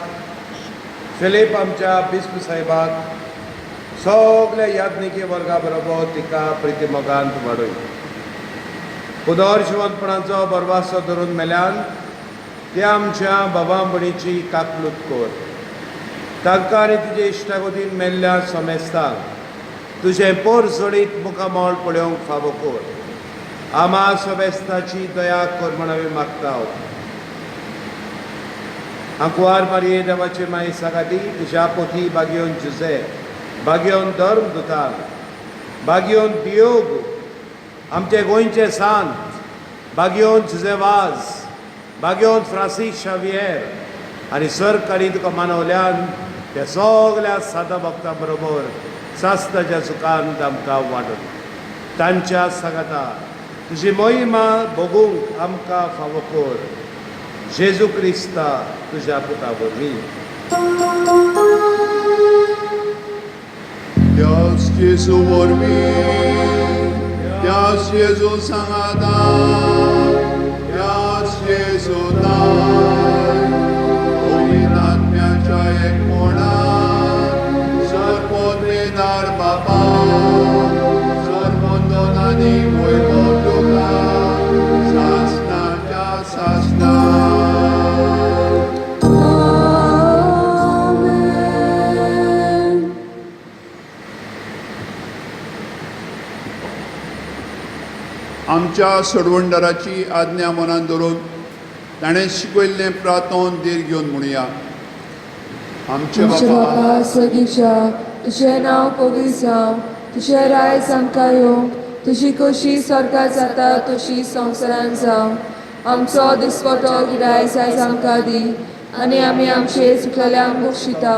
Speaker 1: फिलीप आमच्या बिस्प साहेबाक, सगल्या याज्ञिकी वर्गा बरोबर तिका प्रितीमोगांत वाडय. पुनर्जिवंतपणाचो बरवासो धरून मेल्यान त्या आमच्या बाबा भयणीची काकलूत कर. तांकां आनी तुजे इश्टागतीन मेल्ल्या समेस्तांक तुजें पोर जोडीत मुखामळ पळोवंक फावो कर. आमा समेस्ताची दया कर म्हूण आमी मागता. आंकवार मारये देवाचे माये सागाती, तुज्या पोथी बागयोन जुजे, बागयोन धर्म दुतान, बागयोन दियोग, आमचे गोंयचे सांत, बागयोन जुजे वाज, बागयोन फ्रांसीस शावियर आनी सरकारी तुका मानवल्यान त्या सगल्या सादा भक्तां बरोबर सास्ताच्या सुखान आमकां वाडून तांच्या सांगाता तुजी मोहिमा भोगूंक आमकां फावो कर. जेजू क्रिस्ता तुज्या पुता वरवीं.
Speaker 2: त्याच जेजू वरवीं, त्याच जेजू सांगाता, त्याच जेजू दाय, पवित्र आत्म्याच्या एकपणान, सर्वोत्रेदार बापा, सर्वंदनानी वैभव तुका, सासणाच्या सासणा. आमच्या सोडवणदाराची आज्ञा मनान धरून ताणें शिकयल्लें प्रार्थन धीर घेवन म्हणुया. आमचे
Speaker 3: आमच्या
Speaker 2: बापा
Speaker 3: बापा सगीच्या, तुजें नांव पवित्र जावं, तुजें रायज आमकां येवं, तुजी कशी स्वर्गात जाता तशी संवसारांत जावं. आमचो दिसपटो गिरायस आयज आमकां दी आनी आमी आमचे चुकलेल्यांक बक्षिता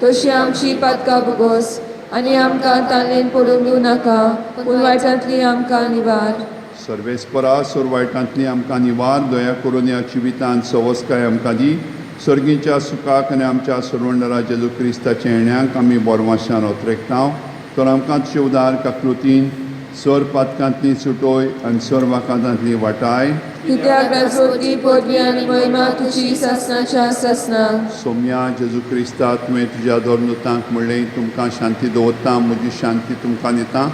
Speaker 3: तशी आमची पातकां भोगोस आनी आमकां ताणेन पडूंक दिवं नाका, पूण वायटांतली आमकां निवार.
Speaker 2: सर्वेस्परा सोर वायटांतली आमकां निवार. दया करून ह्या जिवितांत सवस्काय आमकां दी. सर्गीच्या सुखाक आनी आमच्या सोडवणदारा जेजू क्रिस्ताच्या येण्याक आमी बोरवाशान ओतरेकता. तर आमकां तुजे उदार काकृतीन सर पातकांतली सुटोय आनी सर वाकांतांतली वाटाय.
Speaker 3: कित्याक राजवटी पदवी आनी महिमा तुजी सासणाच्या सासना.
Speaker 2: सोम्या जेजू क्रिस्ता, तुवें तुज्या धर्मदूतांक म्हणलें, तुमकां शांती दवरता, म्हजी शांती तुमकां दिता.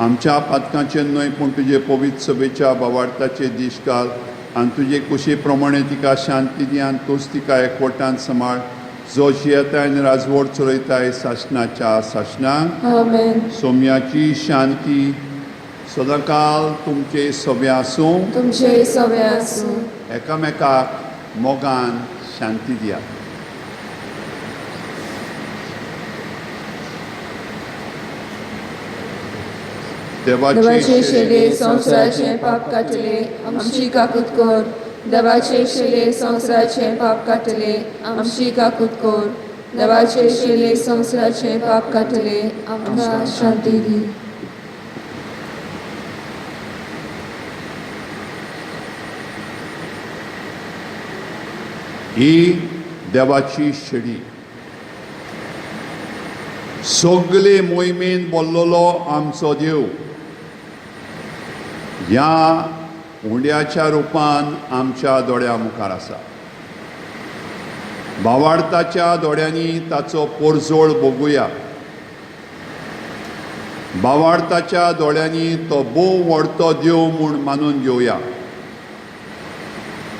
Speaker 2: आमच्या पातकांचेर न्हय पूण तुजे पवित्र सभेच्या बावार्थाचे दीश घाल आनी तुजे कुशी प्रमाणे तिका शांती दी आनी तूंच तिका एकवटान सांबाळ, जो जियेताय आनी राजवट चलयताय सासणाच्या सासणाक.
Speaker 3: आमेन.
Speaker 2: सोम्याची शांती सदांकाल तुमचे सभे आसूं.
Speaker 3: तुमचे सवे आसूं.
Speaker 2: एकामेकाक मोगान शांती दिया.
Speaker 3: देवाचे शेले संवसाराचें पाप काडटले, आमची काकूत कर. देवाचे शेले संवसाराचें पाप काडटले, आमची काकूत कर. देवाचे शेले संवसाराचें पाप काडटले, आमकां शांती दी.
Speaker 2: ही देवाची शेडी. सगले मोहिमेन बोल्लोलो आमचो देव ह्या उंड्याच्या रुपान आमच्या दोळ्या मुखार आसा. बावार्थाच्या दोळ्यांनी ताचो पोरजोळ बघुया. बावार्थाच्या दोळ्यांनी तो भोव व्हडतो देव म्हूण मानून घेवया.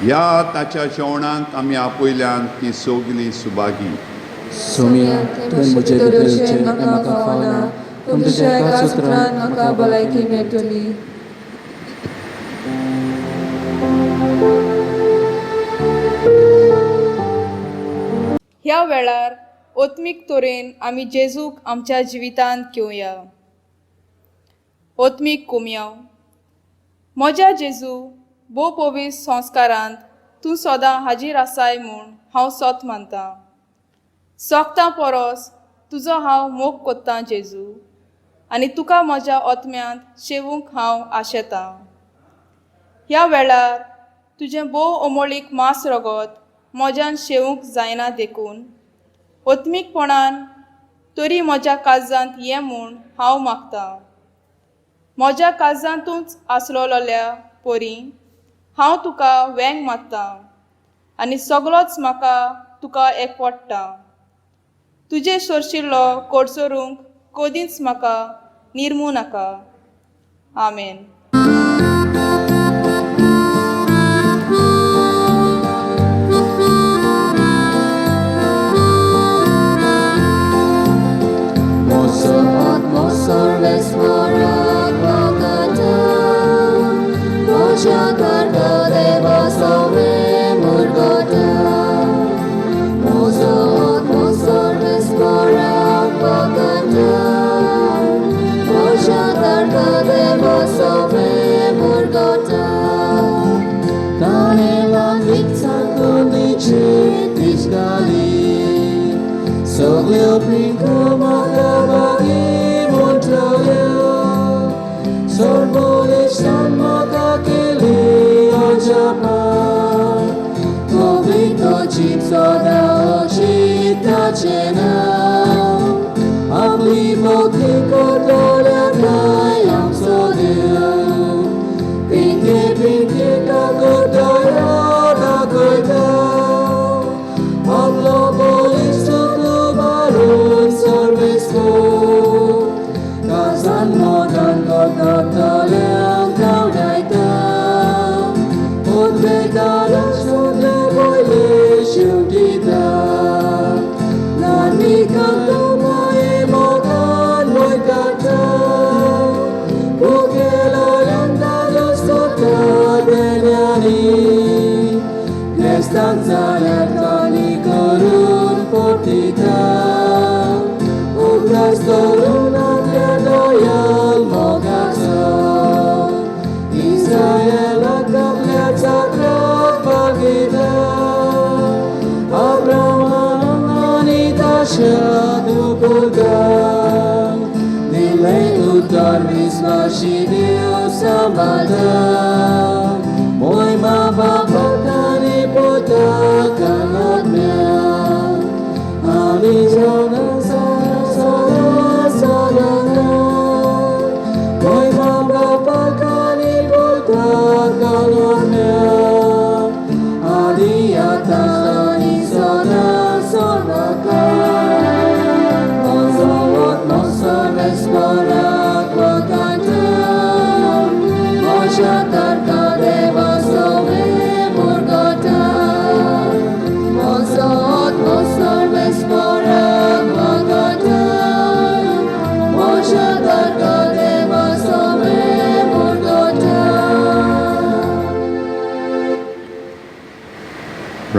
Speaker 2: ह्या ताच्या जेवणाक आमी आपयल्यान ती सगली सुभागी.
Speaker 6: सोम्या, तुवें म्हजे भितर येवचें हें म्हाका फावना, पूण तुज्या एकाच उतरान म्हाका भलायकी मेळटली.
Speaker 7: ह्या वेळार ओत्मीक तरेन आमी जेजूक आमच्या जिवितांत घेवया. ओत्मीक कोमयाव. म्हज्या जेजू, भोव पवित्र संस्कारांत तूं सदां हाजीर आसाय म्हूण हांव सोत मानतां. सोगतां परस तुजो हांव मोग कोत्तां जेजू, आनी तुका म्हज्या ओत्म्यांत शेवूंक हांव आशेतां. ह्या वेळार तुजें भोव अमोळीक मांस रगत म्हज्यान शेवूंक जायना देखून ओत्मीकपणान तरी म्हज्या काळजांत ये म्हूण हांव मागतां. म्हज्या काळजांतूच आसलोल्या परी हांव तुका वेंग मारतां आनी सगळोच म्हाका तुका एकवडटा. तुजें सोरशिल्लो कोडसरूंक कदींच म्हाका निर्मू नाका. आमेन.
Speaker 6: म्हजो आत्मो सर्वेस्वराक वागता, म्हज्या करता देवा सवें मुरगता. म्हजो आत्मो सर्वेस्वराक वागता, म्हज्या करता देवा सवें मुरगता. ताणें लागीं सांगून दिसताली, सगळ्यो पिंको म्हाका मागीर म्हणटल्यो. सर्वोलिश्टान म्हाका केली अजापां, पवित्र चिंत सदां अचिताचें नांव. आपली भक्ती करतल्या काय आमचो देव, पिंके पिंके काकूताया दाखयता. आपलो बळिश्ट उबारून सर्वेस्पर, काळजान मोगान करतल्यांक धांवडायता. उद्वेगाराक सोदले पयले शेवटिता, ल्हानविकांक तो माये मोगान वळखता. उगेलोल्यांक धाडस करता देण्यांनी, क्रिस्तांक जाल्यार तांणी करून परतिता. उगडास दवरून आपल्या दयाळ मोगाचो, इस्रायलाक आपल्या चाकराक मागयता. अब्राहमाक आनी ताच्या दुपुरगांक दिलें उतर विस्वाशी देव सांबाळता. मोयमा बापाक आनी पुताक आत्म्याक, आनी जावन सदां सदां.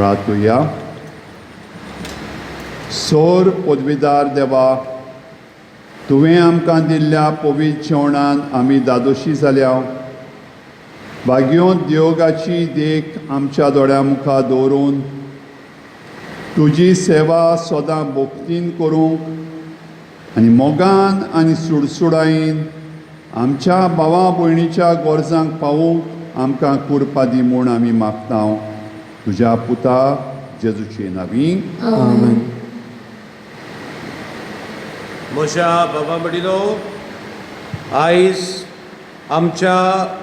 Speaker 2: रातुया. सोर पदवीदार देवा, तुवें आमकां दिल्ल्या पवित्र जेवणान आमी दादोशी जाल्या. भाग्योंत देवगाची देख आमच्या दोळ्या मुखार दवरून तुजी सेवा सदां भक्तीन करूंक आनी मोगान आनी सुडसुडायेन आमच्या भावा भयणीच्या गरजांक पावूंक आमकां कुरपा दी म्हूण आमी मागता तुज्या पुता जेजूचे नांवी.
Speaker 6: आमेन.
Speaker 1: म्हज्या बाबा वडिलो, आयज आमच्या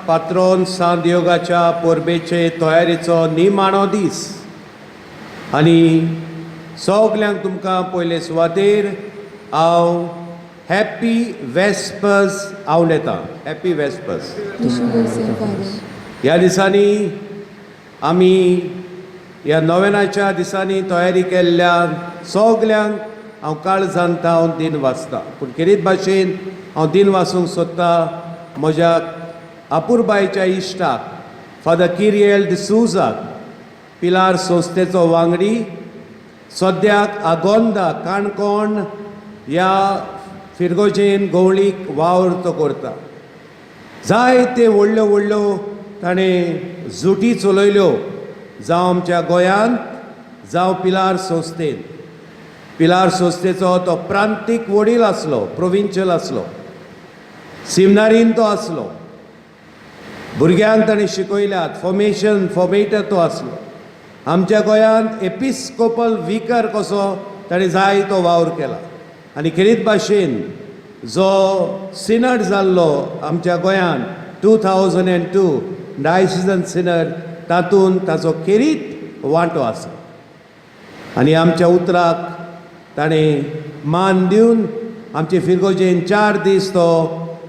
Speaker 1: पात्रोन सांत योगाच्या परबेचे तयारेचो निमाणो दीस आनी सगल्यांक तुमकां पयले सुवातेर हांव हॅप्पी वेस्पर्स आवडेता. Happy vespers. ह्या दिसांनी आमी ह्या नोवेनाच्या दिसांनी तयारी केल्ल्या सगल्यांक हांव काळजान हांव दिन वाचता, पूण खेरीत भाशेन हांव दिन वाचूंक सोदता म्हज्या अपुरबायच्या इश्टाक फादर किरियल डिसूजाक, पिलार संस्थेचो वांगडी, सद्याक आगोंदा काणकोण ह्या फिरगोजेन गवळीक वावर तो करता. जायते व्हडल्यो व्हडल्यो ताणें जुटी चलयल्यो, जावं आमच्या गोंयांत जावं पिलार संस्थेन. पिलार संस्थेचो तो प्रांतीक वडील आसलो, प्रोविंशियल आसलो, सिमनारीन तो आसलो. भुरग्यांक ताणें शिकयल्यात, फॉर्मेशन फॉर्मेटर तो आसलो. आमच्या गोंयांत एपिस्कोपल विकर कसो ताणें जायतो वावर केला आनी खेरीत भाशेन जो सिनड जाल्लो आमच्या गोंयांत 2002 डायसिजन सिनड, तातूंत ताचो खेरीत वांटो आसा आनी आमच्या उतराक ताणें मान दिवन आमचे फिरगोजेन 4 दीस तो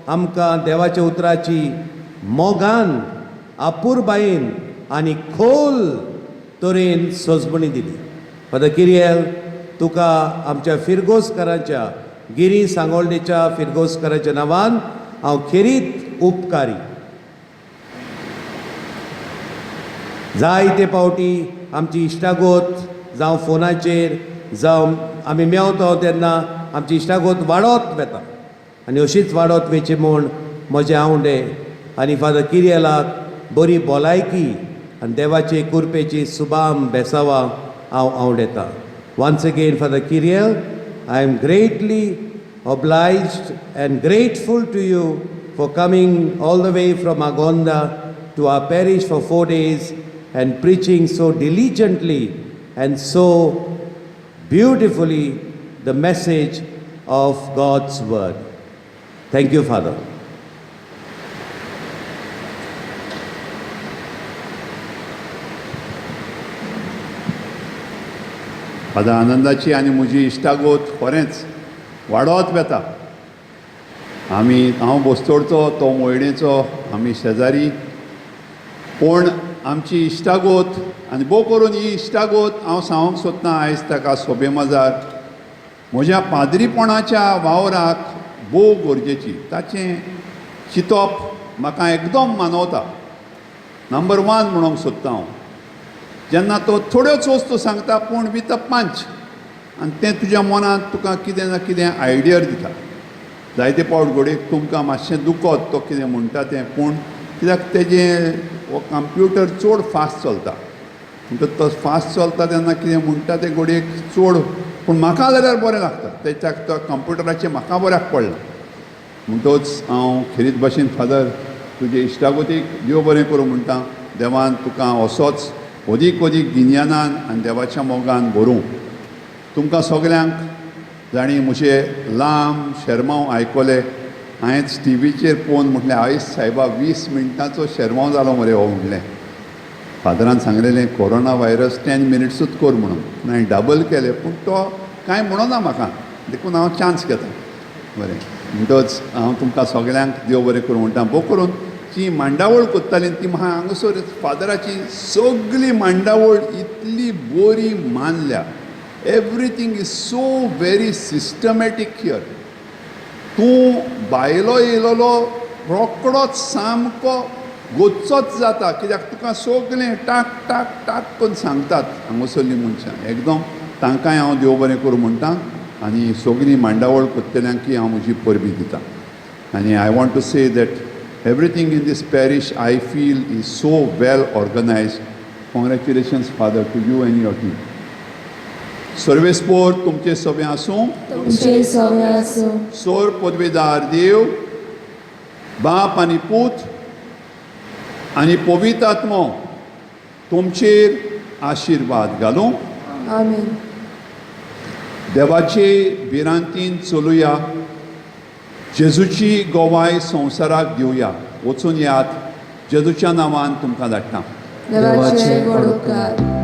Speaker 1: आमकां देवाच्या उतराची मोगान, अपुरबायेन आनी खोल तरेन सजमणी दिली. फादर किरियल, तुका आमच्या फिरगोजकारांच्या, गिरी सांगोल्डेच्या फिरगोजकाराच्या नांवान हांव खेरीत उपकारी. जायते पावटी आमची इश्टागोत जावं फोनाचेर जावं आमी मेवतो तेन्ना आमची इश्टागोत वाडत वता आनी अशीच वाडत वयची म्हूण म्हजे आवंडे आनी फादर किरियलाक बरी भलायकी आनी देवाचे कुरपेची सुबाम बेसावा हांव आवडेता. Once again, Father Kiriel, I am greatly obliged and grateful to you for coming all the way from Agonda to our parish for 4 days and preaching so diligently and so beautifully the message of God's Word. Thank you, Father.
Speaker 2: Father आनंदाची आनी म्हजी इश्टागोत खरेंच वाडत वता. आमी, हांव बोस्तोडचो, तो मोयणेचो, आमी शेजारी, पूण आमची इश्टागोत आनी भोव करून ही इश्टागोत हांव सांगूंक सोदता आयज ताका सोबे मजार म्हज्या पाद्रीपणाच्या वावराक भोव गरजेची. ताचें चिंतप म्हाका एकदम मानवता. नंबर 1 म्हणूंक सोदता हांव, जेन्ना तो थोड्योच वस्तू सांगता पूण विथ अ पंच, आनी तें तुज्या मनांत तुका कितें ना कितें आयडिया दिता. जायते पावट घडयेक तुमकां मातशें दुखत तो कितें म्हणटा तें, पूण कित्याक तेजें हो कंप्युटर चड फास्ट चलता, म्हणटकच तो फास्ट चलता तेन्ना कितें म्हणटा तें घडयेक चड, पूण म्हाका जाल्यार बरें लागता तेच्या त्या कंप्युटराचें म्हाका बऱ्याक पडलां. म्हणटकच हांव खेरीत भाशेन फादर तुजे इश्टागोतीक देव बरें करूं म्हणटा. देवान तुका असोच अदीक अदीक गिन्यानान आनी देवाच्या मोगान भरूं. तुमकां सगल्यांक जांणी म्हजे लांब शेरमांव आयकले, हांवेंच टिवीचेर पळोवन म्हटलें आयज सायबा 20 मिनटांचो शेरमांव जालो मरे हो म्हटलें. फादरान सांगलेलें कोरोना व्हायरस 10 मिनिट्सूच कर म्हणून, पूण हांवें डबल केलें, पूण तो कांय म्हणना म्हाका, देखून हांव चान्स घेता. बरें, म्हणटच हांव तुमकां सगल्यांक देव बरें करूं म्हणटा. भोव करून जी मांडावळ करताली ती म्हाका हांगासर फादराची सगली मांडावळ इतली बरी मानल्या. Everything is so very systematic here. तूं भायलो येयलेलो रोकडोच सामको गोदचोच जाता, कित्याक तुका सगळें टाक टाक टाक करून सांगतात हांगासरलीं मनशां. एकदम तांकांय हांव देव बरें करूं म्हणटा आनी सगळीं मांडावळ करतल्यांकय हांव म्हजी परबी दिता. आनी I want to say that everything in this parish I feel is so well organized. Congratulations father to you and your team. सर्वेस्पोर तुमचे सगळें आसूं.
Speaker 3: तुमचे सगळे आसूं.
Speaker 2: सोर पदवेदार देव बाप आनी पूत आनी पवित्र आत्मो तुमचेर आशिर्वाद घालूं.
Speaker 3: आमेन.
Speaker 2: देवाचे भिरांतीन चलुया, जेजूची गवाय संवसाराक दिवया. वचून यात, जेजूच्या नांवान तुमकां धाडटा.
Speaker 3: देवाचे व्हड उपकार.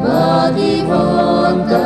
Speaker 8: Bhagavanta